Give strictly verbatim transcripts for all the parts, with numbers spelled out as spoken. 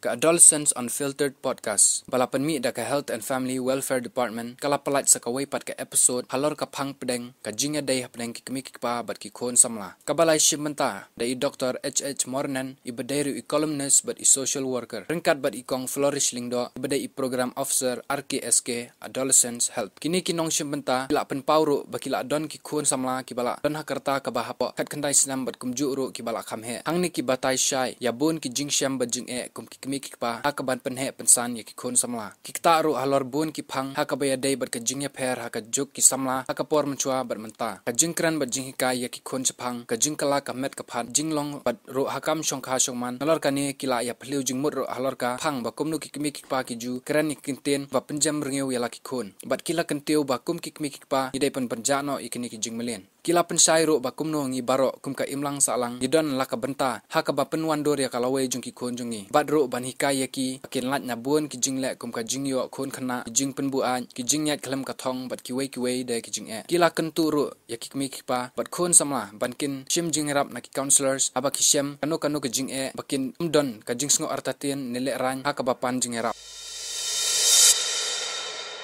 Ka Adolescents Unfiltered podcast ba la pynmih da ka Health and Family Welfare Department ka la pyllait sa kawei pat ka episode halor ka phang pdeng ka jingïadei hapdeng ki kmie ki kpa bad ki khun samla. Kaba la shim bynta da i Doctor H H Mornan, i ba dei ruh i columnist bad i social worker, ryngkat bad i Kong Flourish Lyngdoh, i ba dei i program officer R K S K Adolescents Health. Kine ki nongshim bynta ki la pynpaw ruh ba ki la don ki khun samla kiba la don ha ka rta kaba hapoh khatkhyndai snem bad kumjuh ruh kiba la kham heh. Hangne ki batai shai ïa bun ki jingshem bad jingeh kum ki kmie ki kpa ha kaban pynheh pynsan ïa ki khun samla. Ki ktah ruh halor bun ki phang ha kaba ïadei bad ka jingïapher ha ka juk ki samla ha ka por mynshuwa bad mynta. Ka jingkren bad jinghikai ïa ki khun shaphang ka jingkylla ka met ka phad, jinglong bad ruh ha kam shongkha shongman. Nalor kane ki la ïaphylliew jingmut ruh halor ka phang ba kumno ki kmie ki kpa ki ju kren ïa ki kyntien ba pynjem rngiew ïa la ki khun. Bad ki la kyntiew ba kum ki kmie ki kpa ngi dei ban pynjah noh ïa kine ki jingmlien. Ki la pynshai ruh ba kumno ngi baroh kum ka imlang sahlang ngi don la ka bynta ha kaba pynwandur ïa ka lawei jong ki khun jong ngi. Bad ruh ban hikai ïa ki ba kin lait na bun ki jingleh kum ka jingïoh khun khynnah, ki jingpynbuaid, ki jingïaid khlem ka thong bad kiwei kiwei de ki jingeh. Ki la kyntu ruh ïa ki kmie ki kpa bad khun samla ban kin shim jingïarap na ki counsellors haba ki shem kano kano ka jingeh ba kin ym don ka jingsngew artatien ne lehraiñ ha kaba pan jingïarap.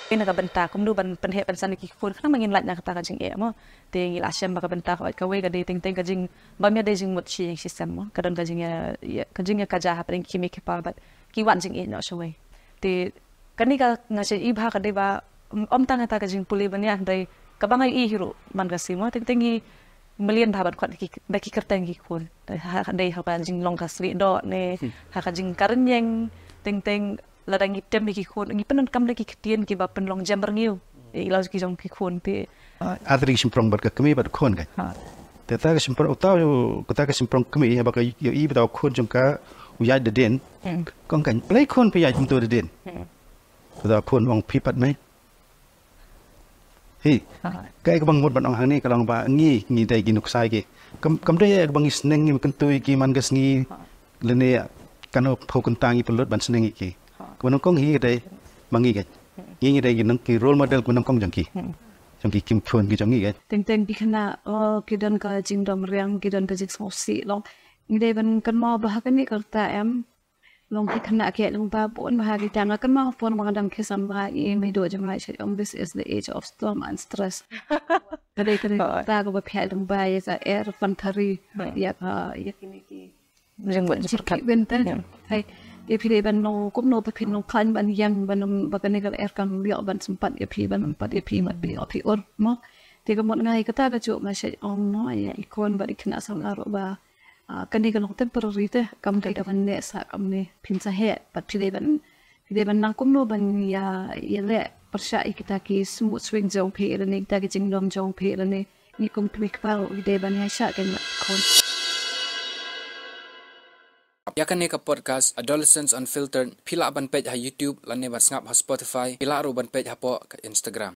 Ïa na ka bynta kumno ban pynheh pynsan ïa ki khun khnang ba ngin lait na kata ka jingeh mo. Te ngi la shem ba ka bynta kawei kawei ka dei teng teng ka jing bam ïadei jingmut shi ïing shi sem mo. Ka don ka jingïa, ïa, ka jingïakajia hapdeng ki kmie ki kpa bad ki wan jingeh noh shawei. Te kane ka nga shem i bha ka dei ba ym, ym tang kata ka jingpule ban ïa hynrei kaba nga ïohi hi ruh man ka sngi mo teng teng ngi mlien bha ban khot da ki, da ki kyrteng ki khun. Ha, ha, dei ha ka jinglong ka slieh doh ne ha ka jingkaren ïeng teng teng lada ngi tem ïa ki khun ngi pyndonkam da ki ktien kiba pynlong jem rngiew. Ïa la ki jong ki khun te. Artylli ki shymprong bad ka kmie bad khun ka. Ha. Te ta ka shymprong uta u, kata ka shymprong kmie haba ka ïohi ba uta u khun jong ka u ïaid da dien. Hmm. Kong kan, balei khun phi ïaid kumto da dien? Hmm. Uta u khun u ong phi pat mei. Hi. Ha. Kaei kaba nga mut ban ong hangne ka long ba ngi, ngi dei ki nuksa ki. Kam, kam dei kaba ngi sneng ngi kyntu ïa ki man ka sngi. Ha. Lane kano phew kynta ngi pynlut ban sneng ïa ki. Ha. Kaba nyngkong hi ka dei ma ngi ka. Hmm. Ngi, ngi dei ki nong, ki role model kaba nyngkong jong ki. Hmm. Jong ki khun ki jong ngi ka. Teng teng ki khynnah, oh, ki don ka jingdom riang, ki don ka jingsngewsih long. Ngi dei ban kynmaw ba ha kane ka rta em long ki khynnah ki ïaid lyngba bun bha ki tang. Nga kynmaw por ba nga dang khyrsang bha i mei doh jong nga i ong, "This is the age of storm and stress." Ka dei, ka dei ka rta kaba phi ïaid lyngba ïa ka er pantari, ïa ka, ïa kine ki jingwit jingpyrkhat. Hai, ïa phi dei ban long kumno ba phin long khlaiñ ban ïeng ban, ba kane ka er kan ïoh ban sympat ïa phi ban sympat ïa phi mat phi ïoh phi ur mo. Te ka mut nga ïa kata ka juh nga shu ong mo ïa i khun bad i khynnah samla ruh ba Ah, kane ka long temporary te, kam dei da ban neh sah kamne, phin sa heh, bad phi dei ban, phi dei ban nang kumno ban ïa, ïa leh pyrshah ïa kita ki mood swing jong phi lane kita ki jingdom jong phi lane ngi kum kmie kpa ruh ngi dei ban ïa shah kynmaw khun. Ïa kane ka podcast Adolescents Unfiltered phi lah ban peit ha YouTube lane ban sngap ha Spotify, phi lah ruh ban peit hapoh ka Instagram.